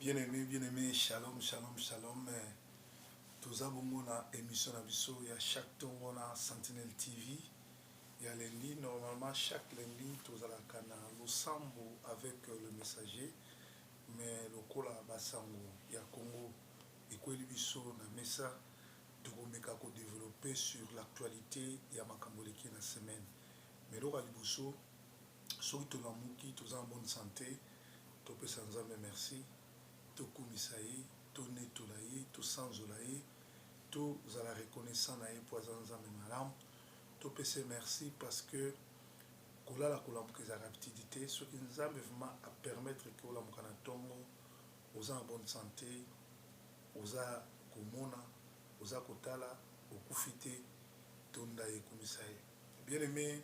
Bien aimé, bien aimé, shalom, shalom, shalom. Toza bongo na émission na biso ya chaque tongo na Sentinelle TV ya lundi. Normalement chaque lundi tozalaka na losambo avec le messager, mais lokola basango ya Congo ekweli biso na mesa, tokomeka kodévelopper sur l'actualité ya makambo eleki na semaine. Mais eloko ya liboso, soki tolamuki, toza na bonne santé, topesa Nzambe merci, tokumisa ye, tonetola ye, tosanzola ye, tozala reconnaissant na ye mpo aza Nzambe malamu. Topesa merci parce que kolala kolamuka ezalaka habitude te. Soki Nzambe vraiment apermettre ke olamuka na ntongo, oza na bonne santé, oza komona, oza kotala, okufi te, tonda ye, ekumisa ye. Bien aimé,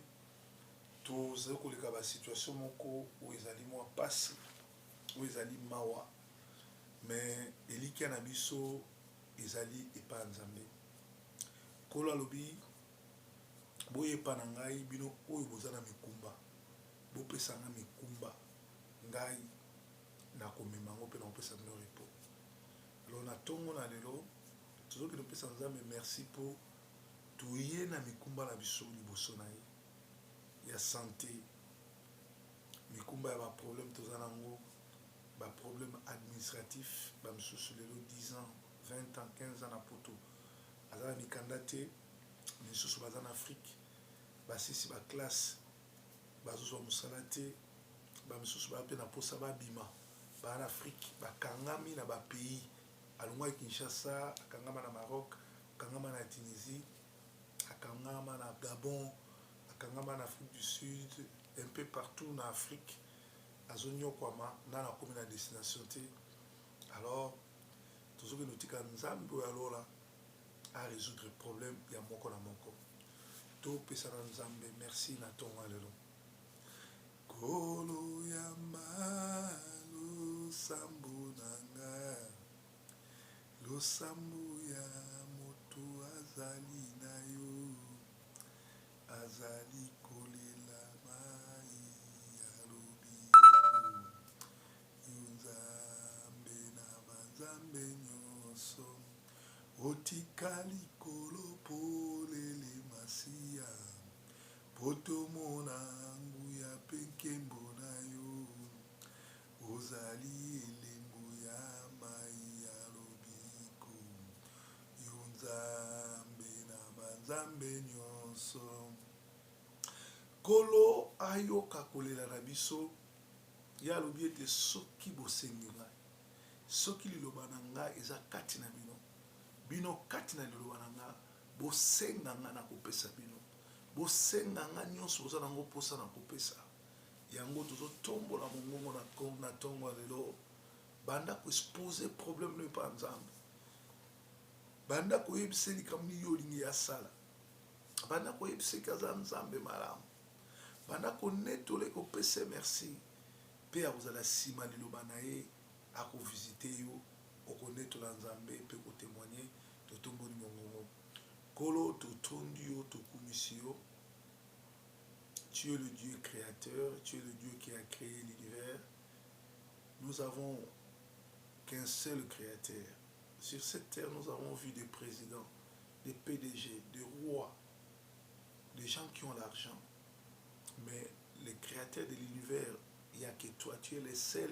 tozali koleka basituation moko oyo ezali mwa mpasi, oyo ezali mawa, mais elikya na biso ezali epai ya Nzambe. Nkolo alobi: "Boyepa na ngai, bino oyo boza na mikumba, bopesa nga mikumba, ngai nakomema yango mpe nakopesa bino repos." Alors na ntongo na lelo, tozokende kopesa Nzambe merci mpo toye na mikumba na biso liboso na ye, ya santé, mikumba ya baproblème toza nango, baproblème administratif. Bamisusu lelo 10 ans, 20 ans, 15 ans na poto, aza na mikanda te. Misusu baza na Afrique, basisi baclasse, bazozwa mosala te. Bamisusu baya mpe na mposa babima, baa na Afrique, bakangami na bapays. Alongwaki Kinshasa, akangama na Maroc, akangama na Tunisie, akangama na Gabon, akangama na Afrique du Sud, un peu partout na Afrique, azonyokwama, nana akomi na destination te. Alors tozokende otika Nzambe oyo alola arésoudre problème ya moko na moko. Topesa na Nzambe merci na ntongo ya lelo. Nkolo, yamba losambo na nga, losambo ya moto azali na yo, azali kolela mai ya lobiko. Yo Nzambe na banzambe nyonso, otika likolo polele, Masiya, po tomona nguya mpe nkembo na yo. Ozali elembo ya mai ya lobiko, yo Nzambe na banzambe nyonso. Nkolo ayoka kolela na biso. Ye alobi ete soki bosengi ngai, soki liloba na ngai eza kati na bino, bino kati na liloba na ngai, bosenga ngai na kopesa bino. Bosenga ngai nyonso boza nango mposa na kopesa yango. Tozotombola mongongo na ntongo ya lelo. Banda koexposer problème no epa Nzambe, banda koyebisa likambo nini yo olingi asala, banda koyebisa eke aza Nzambe malamu, banda konetola, ekopesa merci mpe akozala nsima liloba na ye, akovisite yo, okonetola Nzambe mpe kotémoigner. Totomboli mongongo. Nkolo, totondi yo, tokumisi yo. Tu es le Dieu créateur, tu es le Dieu qui a créé l'univers. Nous avons qu'un seul créateur. Sur cette terre, nous avons vu des présidents, des PDG, des rois, des gens qui ont l'argent. Mais le créateur de l'univers, il n'y a que toi. Tu es le seul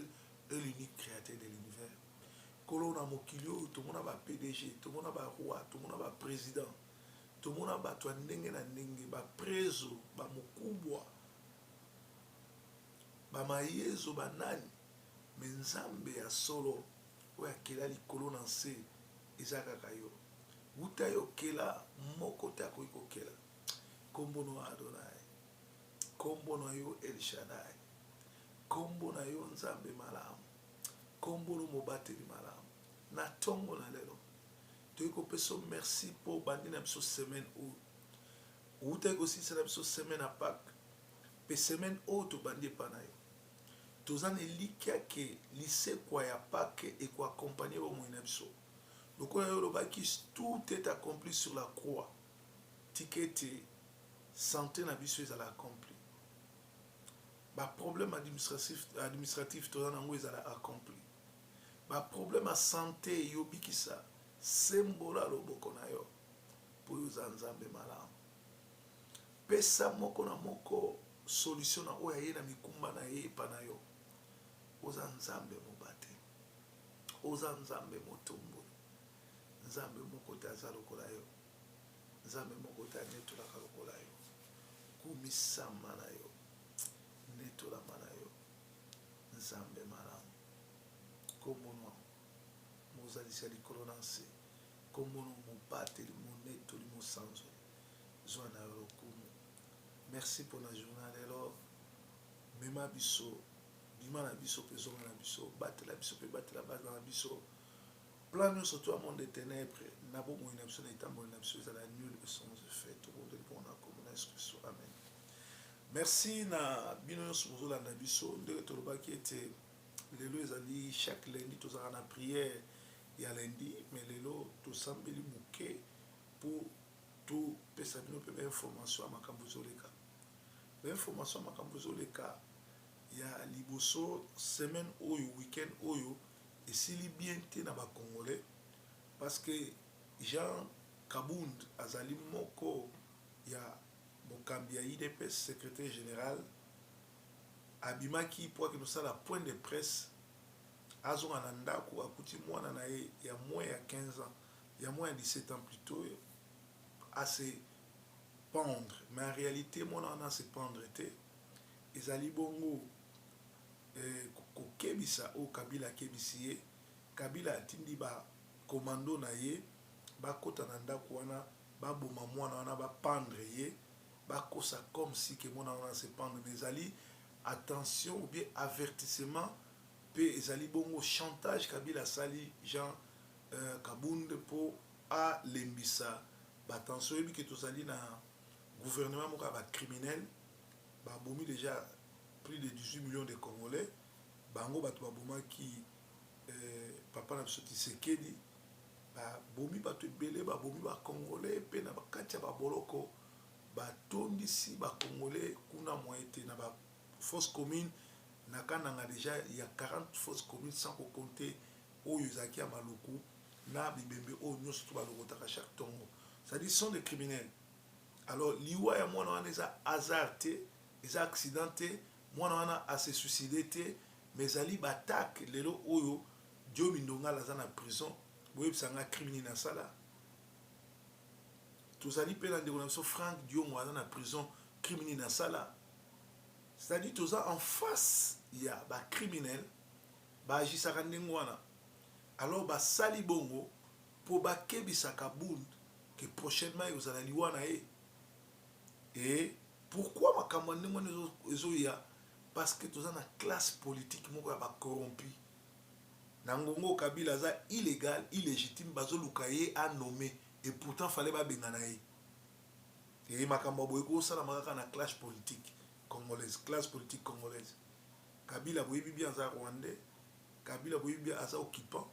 et l'unique créateur de l'univers. Nkolo, na mokili oyo tomona ba PDG, tomona ba roi, tomona ba président, tomona bato ya ndenge na ndenge, baprezo, bamokubwa, bamayezo, banani, mais Nzambe ya solo oyo akela likolo na nse eza kaka yo. Wuta yo okela, moko te akoki kokela. Nkombo no Adonai, nkombo na yo El Shaddai, nkombo na yo Nzambe malamu, nkombo no mobateli malamu. Na ntongo na lelo, toyei kopesa merci mpo bandi na biso semaine oyo outaki kosilisa na biso semaine ya Pâques, mpe semaine oyo tobandi epa na yo. Toza na elikya ke lisekwa ya Pâques ekoaccompagner bomoi na biso. Lokola yo olobaki: "Tout est accompli sur la croix", tika ete santé na biso ezala accompli, baproblème administratif toza nango ezala accompli. Ba problème ya sante yo bikisa. Sembola loboko na yo mpo yo oza Nzambe malamu. Pesa moko na moko solution na oyo aye na mikumba na ye epa na yo. Oza Nzambe mobateli. Oza Nzambe motomboli. Nzambe moko te aza lokola yo. Nzambe moko te anetolaka lokola yo. Kumisama na yo. Netolama na yo. Nzambe malamu. Kombo no mozalisi ya likolo na nse. Kombo no mobateli, monetoli, mosanzoli. Zwa na yo lokumu. Merci pona journee ya lelo. Mema biso, bima na biso pe zonga na biso. Batela biso pe batela bana na biso. Plan nionso tout ya monde de tenèbres na bomoi na biso na etamboli na biso ezala nul et sans effet. Tobondeli bongo na kombo na Yesu Kristo. Amen. Merci na bino nionso bozolanda biso. Ndenge tolobaki ete lelo ezali chaque lundi tozalaka na prière ya lundi, mais lelo tosambeli moke po topesa bino pe ba information ya makambo ezoleka. Ba information ya makambo ezoleka ya liboso semaine oyo, week-end oyo esili bien te na ba congolais parce que Jean Kabund azali moko ya mokambi ya udps, secretaire general, abimaki po akende kosala point de presse, azonga na ndaku akuti mwana na ye ya moins ya 15 ans, ya moins ya 17 ans plutot, a se pendre mais en realite mwana wana a se pendre te, ezali bongo kokebisa oyo Kabila akebisi ye, Kabila atindi ba commando na ye bakota na ndaku wana baboma mwana wana ba pendre ye, bakosa comme si que mwana wana se pendre mais ezali attention ou bien avertissement pe ezali bongo chantage Kabila asali Jean Kabund po alembisa ba tension. Oyebi que tozali na gouvernement moko ya ba criminels, babomi dejà plus de 18 millions de congolais, bango bato babomaki papa na biso Tshisekedi, babomi bato ebele, babomi ba congolais pe na kati ya baboloko, batondisi ba congolais kuna moyen te na ba fosses communes na Kananga dejà ya 40 fosses communes sans ko compter oyo ezalaki ya Maluku na bibembe oyo nyonso to balokotaka chaque tongo, c'est-à-dire sont des criminels. Alors liwa ya mwana wana eza hasard te, eza accident te, mwana wana a se suicider te, mais ezali ba attaque. Lelo oyo Diomi Ndongala aza na prison, boyebisa nga crime nini asala? Tozali pe na ndeko na biso Franck Diongo aza na prison, crime nini asala? C'est-à-dire toza en face ya ba criminels, ba agisaka ndenge wana. Alors basali bongo po bakebisa Kabund que prochainement ekozala liwa na ye. Et pourquoi makambo ya ndenge wana ezoya? Parce que toza na classe politique moko ya ba corrompu. Na ngongo Kabila aza illegal, illégitime, bazoluka ye a nommé et pourtant fallait babengana ye. Et makambo ya boye ekosalama kaka na classe politique congolaise, classe politique congolaise. Kabila boyebi bien aza rwandais, Kabila boyebi bien aza occupant.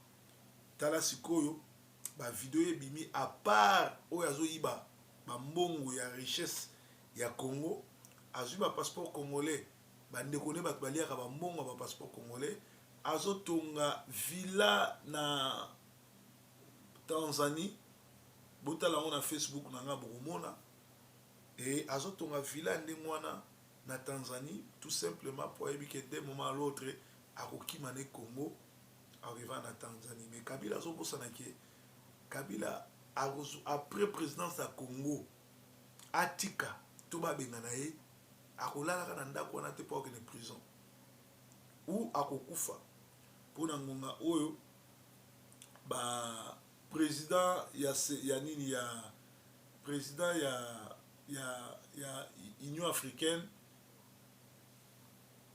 Tala sikoyo ba video ebimi, à part oyo azoyiba ba mbongo ya richesse ya Congo, azwi ba passeport congolais, bandeko ne bato baliaka ba mbongo ya ba passeport congolais, azotonga villa na Tanzanie, botala yango na Facebook na nga bokomona, et azotonga villa ndenge wana na Tanzanie tout simplement po ayebi que d'un moment à l'autre akokima ne Congo, akokeva na Tanzanie. Mais Kabila azobosana ke Kabila après présidence ya Congo atika to babengana ye, akolalaka na ndako wana te po akende prison ou akokufa. Mpona ngonga oyo ba président ya, ya nini, ya président ya Union africaine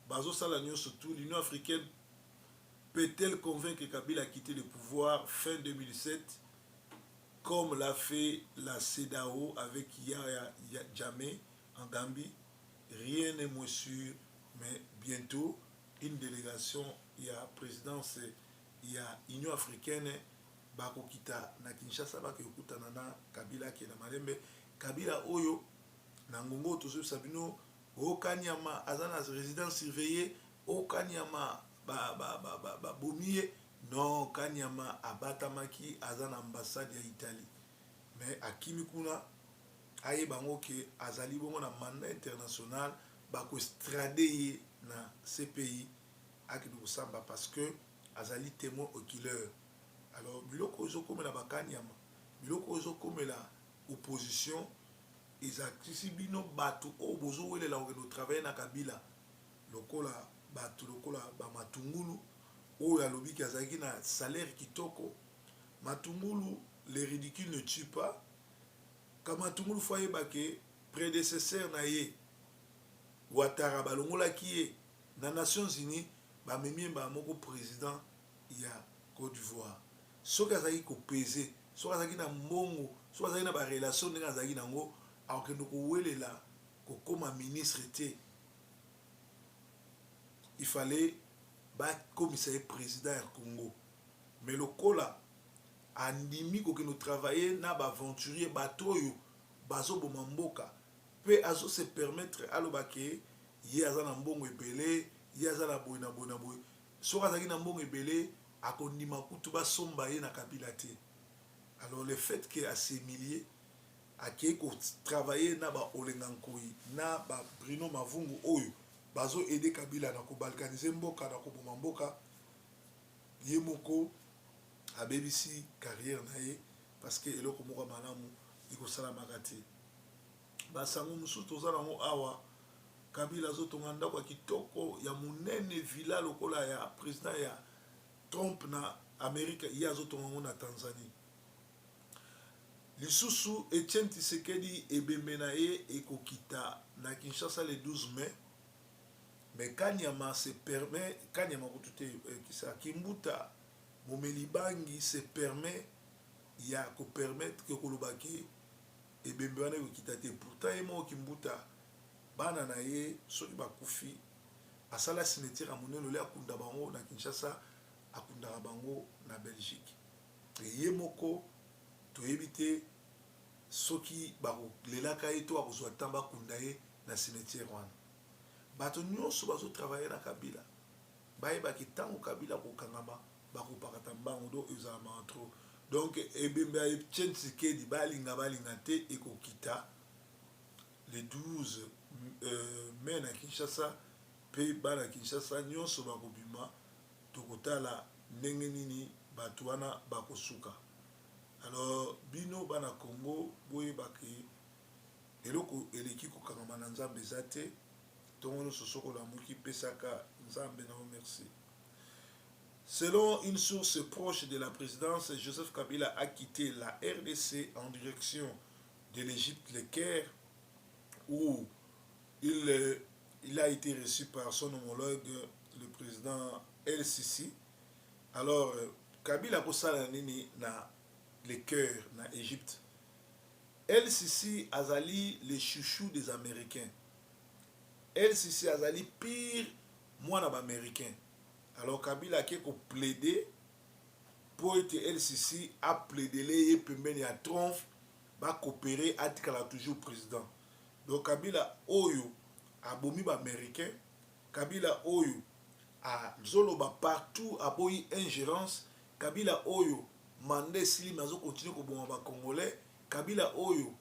bazosala nyonso tout. L'Union africaine peut-elle convaincre Kabila à quitter le pouvoir fin 2007 comme l'a fait la CEDEAO avec Yahya Jammeh en Gambie? Rien n'est moins sûr, mais bientôt une délégation ya présidence ya Union africaine bakokita na Kinshasa, bakokutana na Kabila akenda malembe. Kabila oyo na ngongo tozoyebisa bino, okanyama aza na résidence surveillée, okanyama babomi ye. Non, Kanyama abatamaki, aza na ambassade ya Italie, mais akimi kuna. Ayeba yango ke azali bongo na mandat international, bakoextrader ye na CPI, akende kosamba parce que azali témoin oculaire. Alors biloko oyo ezokomela bakanyama, biloko oyo ezokomela opposition, ezakisi bino bato oyo bozowelela kokende kotravailler na Kabila, lokola bato lokola bamatungulu oyo alobiki azalaki na salaire kitoko. Matungulu, le ridicule ne tue pas. Ka Matungulu, faut ayeba ke prédécesseur na ye Ouattara, balongolaki ye na Nations Unies, bamemi ye mbala moko président ya Côte d'Ivoire. Soki azalaki kopese, soki azalaki na mbongo, soki azalaki na barelation ndenge azalaki nango, akokende kowelela kokóma ministre te. Il fallait bakomisa ye président ya Congo. Mais lokola andimi kokende kotravailler na baaventurier, bato oyo bazoboma mboka, mpe azose permettre aloba ke ye aza na mbongo ebele, ye aza na boye na boye na boye. Soki azalaki na mbongo ebele, akondima kutu basomba ye na Kabila te. Alors le fait ke as'humilie, akei kotravailler na baolenga Nkoi na babruno Mavungu oyo bazoaider Kabila na kobalkaniser mboka, na koboma mboka, ye moko abebisi carrière na ye, parce que eloko moko ya malamu ekosalamaka te. Basango mosusu toza nango awa: Kabila azotonga ndako ya kitoko ya monene, villa lokola ya président ya Trump na Amérique, ye azotonga yango na Tanzanie. Lisusu, Etienne Tshisekedi, ebembe na ye ekokita na Kinshasa le 12 mai. Mais Kanyama se permet, Kanyama kutu te, kisa Kimbuta momeli bangi se permet ya kopermettre ke koloba ke ebembe wana ekokita te. Pourtant ye moko Kimbuta, bana na ye soki bakufi, asala cimetière ya monene ole akunda bango na Kinshasa, akundaka bango na Belgique. Ye moko toyebi te soki bakolelaka ye to akozwa ntan bakunda ye na cimetière wana. Bato nyonso bazotravailler na Kabila bayebaki ntango Kabila kokangama, bakopakata mbango. Donc ezala maka trop. Donc ebembe ya Etienne Tshisekedi, balinga balinga te, ekokita le 12 mai na Kinshasa, mpe bana Kinshasa nyonso bakobima. Tokotala ndenge nini bato wana bakosuka. Alors bino bana Congo, boyebaki eloko eleki kokangama na Nzambe eza te. Ntongo nyonso soki olamuki, pesaka Nzambe na yo merci. Selon une source proche de la présidence, Joseph Kabila a quitté la RDC en direction de l'Égypte, le Caire, où il a été reçu par son homologue, le président El Sisi. Alors, Kabila kosala nini na le Caire, na Égypte? El Sisi azali le chouchou des Américains. El Sisi azali pire mwana baaméricain. Alors Kabila ake koplaider mpo ete El Sisi aplaidele ye pembeni ya Trump, bacoopérer, atikala toujours président. Donc Kabila oyo abomi baaméricain, Kabila oyo azoloba partout aboyi ingérence, Kabila oyo mandat esili mais azocontinuer koboma bacongolais, Kabila oyo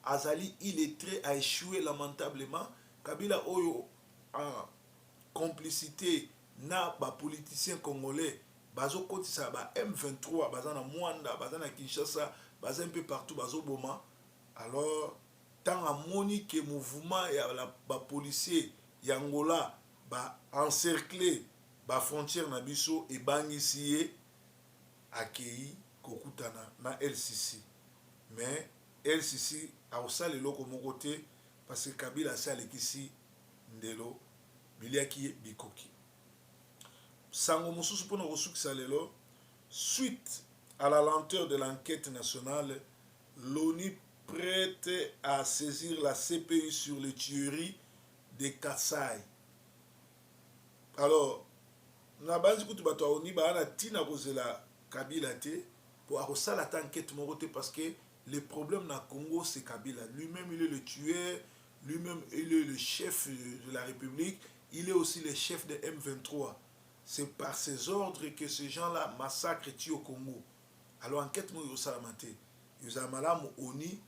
azali illettré, a échoué lamentablement, Kabila oyo en complicité na bapoliticien congolais bazokotisa ba M23, baza na Mwanda, baza na Kinshasa, baza mpe partout, bazoboma. Alors ntango amoni ke mouvement ya bapolicier ya Angola baencercler bafrontière na biso, ebangisi ye, akei kokutana na El Sisi. Mais El Sisi akosala eloko moko te, parce que Kabila asi alekisi ndelo, biliaki ye bikoki. Sango mosusu mpona kosukisa lelo: suite à la lenteur de l'enquête nationale, l'ONU prête à saisir la CPI sur les tueries de Kasaï. Alors na banzi kutu bato ya ONU baa na ntina kozela Kabila te po akosala ata enquête moko te, parce que le problème na Congo, c'est Kabila lui-même. Il est le tueur lui-même, il est le chef de la République, il est aussi le chef de M23. C'est par ses ordres que ces gens-là massacrent ti au Congo. Alors enquête moko ekosalama te. Ezala malamu ONU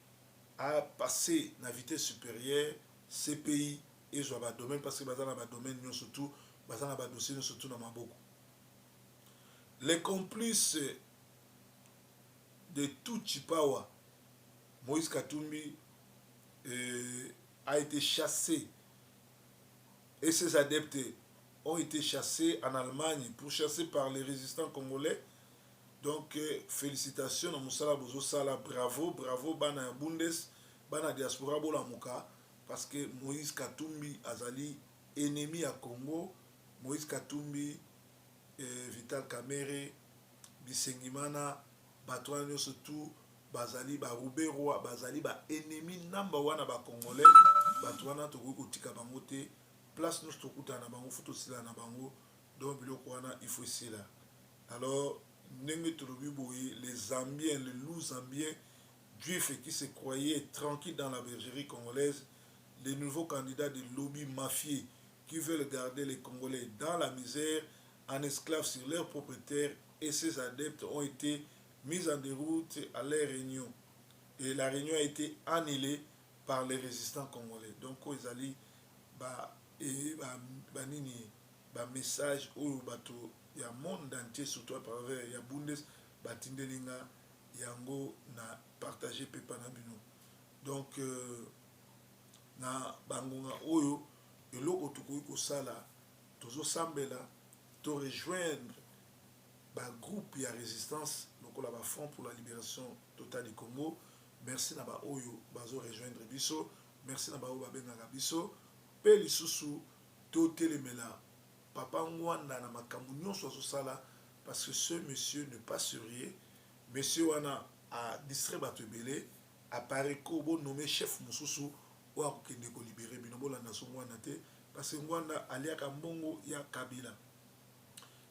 a passer na vitesse supérieure, CPI ezwa ba domaine, parce que baza na ba domaine nyonso tout, baza na ba dossier nyonso tout na maboko. Les complices de Tutsi Power, Moïse Katumbi a été chassé et ses adeptes ont été chassés en Allemagne, pourchassés par les résistants congolais. Donc félicitations na mosala bozosala, bravo, bravo bana ya Bundes, bana diaspora, bolamuka, parce que Moïse Katumbi azali ennemi ya Congo. Moïse Katumbi, Vital Kamerhe, Bisengimana, bato wana nyonso tu bazali baruberwa, bazali baennemi namba wana bacongolais. Bato wana tokoki kotika bango te. Place nyonso tokutana na bango, faut tosila na bango. Donc biloko wana, il faut esila. Alors ndenge tolobi boye, les Zambiens, les loups zambiens juifs qui se croyaient tranquilles dans la bergerie congolaise, les nouveaux candidats de lobby mafieux qui veulent garder les Congolais dans la misère, en esclaves sur leur propre terre, et ses adeptes ont été mis en déroute à leur réunion. Et la réunion a été annulée par les résistants congolais. Donc, ezali ba et ba ba nini, ba message oyo bato ya monde entier, surtout à travers ya Bundes, batindeli nga yango na partage mpe pa na bino. Donc na bangonga oyo, eloko tokoki kosala, tozosambela to rejoindre bagroupe ya résistance lokola bafront pour la libération totale du Congo. Merci na baoyo bazo rejoindre biso, merci na baoyo babengaka biso. Mpe lisusu totelemela papa Ngwanda na makambo nyonso azosala, parce que ce monsieur n'est pas sérieux. Monsieur wana adistrait bato ebele. Apareco bonome chef mosusu oyo akokende kolibérer bino. Bolanda so Ngwanda te, parce que Ngwanda aliaka mbongo ya Kabila.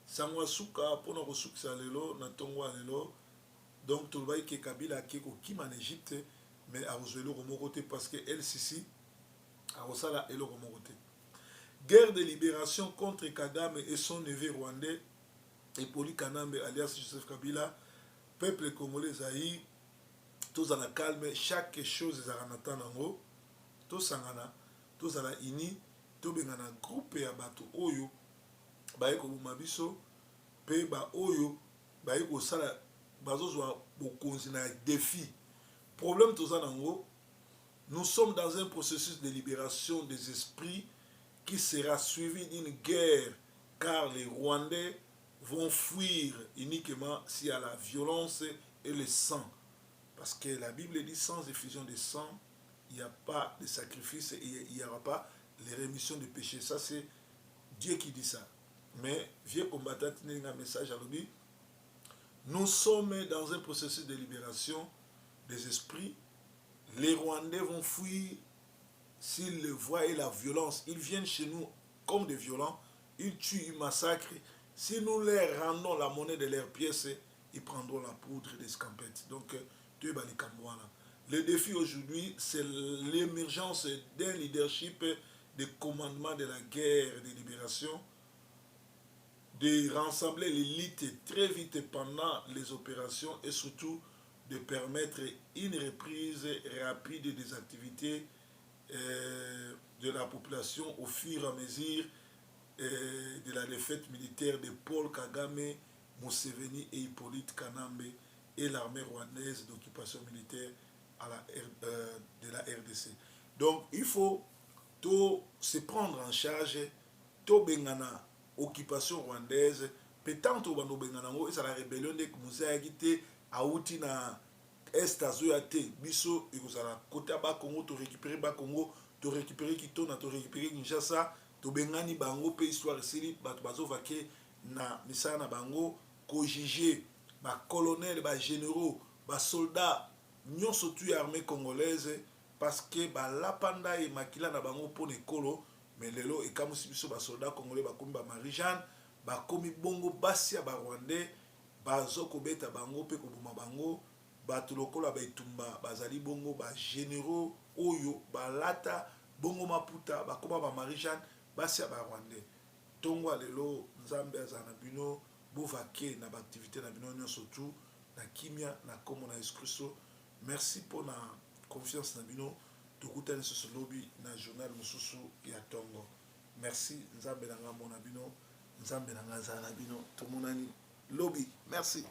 Sango ya suka mpona kosukisa lelo na ntongo ya lelo. Donc tolobaki ke Kabila ake kokima na Egypte, mais akozwa eloko moko te, parce que LCC akosala eloko moko te. Guerre de libération contre Kagame et son neveu rwandais Hippolyte Kanambe alias Joseph Kabila. Peuple congolais ezali, tozala calme. Chaque chose ezalaka na temps nango. Tosangana, tozala uni, tobengana groupe ya bato oyo baye koboma biso mpe baoyo baye kosala, bazozwa bokonzi na défi. Problème toza nango, nous sommes dans un processus de libération des esprits qui sera suivi d'une guerre, car les Rwandais vont fuir uniquement s'il y a la violence et le sang, parce que la Bible dit: sans effusion de sang, il n'y a pas de sacrifice et il n'y aura pas les rémissions de péchés. Ça, c'est Dieu qui dit ça. Mais vieux combattant, un message à lui: nous sommes dans un processus de libération des esprits. Les Rwandais vont fuir s'ils le voient et la violence. Ils viennent chez nous comme des violents, ils tuent, ils massacrent. Si nous leur rendons la monnaie de leurs pièces, ils prendront la poudre d'escampette. Donc, le défi aujourd'hui, c'est l'émergence d'un leadership de commandement de la guerre de libération, de rassembler l'élite très vite pendant les opérations et surtout de permettre une reprise rapide des activités de la population au fur et à mesure de la défaite militaire de Paul Kagame, Museveni et Hippolyte Kanambe et l'armée rwandaise d'occupation militaire de la RDC. Donc il faut tout se prendre en charge, tobengana occupation rwandaise. Mpe ntango tobanda obengana yango, ezala rébellion nde Mzee ayaki te, awuti na Est, azoya te. Biso ekozala kota ya Bakongo, torécupérer Bakongo, torécupérer Kitona, torécupérer Kinshasa, tobengani bango mpe histoire esili. Bato bazovake na misala na bango, kojuger bacolonel, bagénéraux, basoldat nyonso tu ya armée congolaise, parce que balapa ndai makila na bango mpona ekolo. Mais lelo ekamwisi biso, basoldat congolais bakomi bamarie Jeanne, bakomi bongo basi ya barwandais, bazokobeta bango mpe koboma bango. Bato lokola baetumba bazali bongo bagénéraux oyo balata bongo maputa, bakóma bamarie Jeanne, basi ya barwandais. Ntongo ya lelo, Nzambe azala na bino. Bovake na baactivité na bino nyonso tu na kimia na nkombo na Yesu Kristo. Merci mpona confiance na bino. Tokutani lisusu lobi na journal mosusu ya ntongo. Merci. Nzambe na nga amona bino, Nzambe na nga azala na bino. Tomonani lobi. Merci.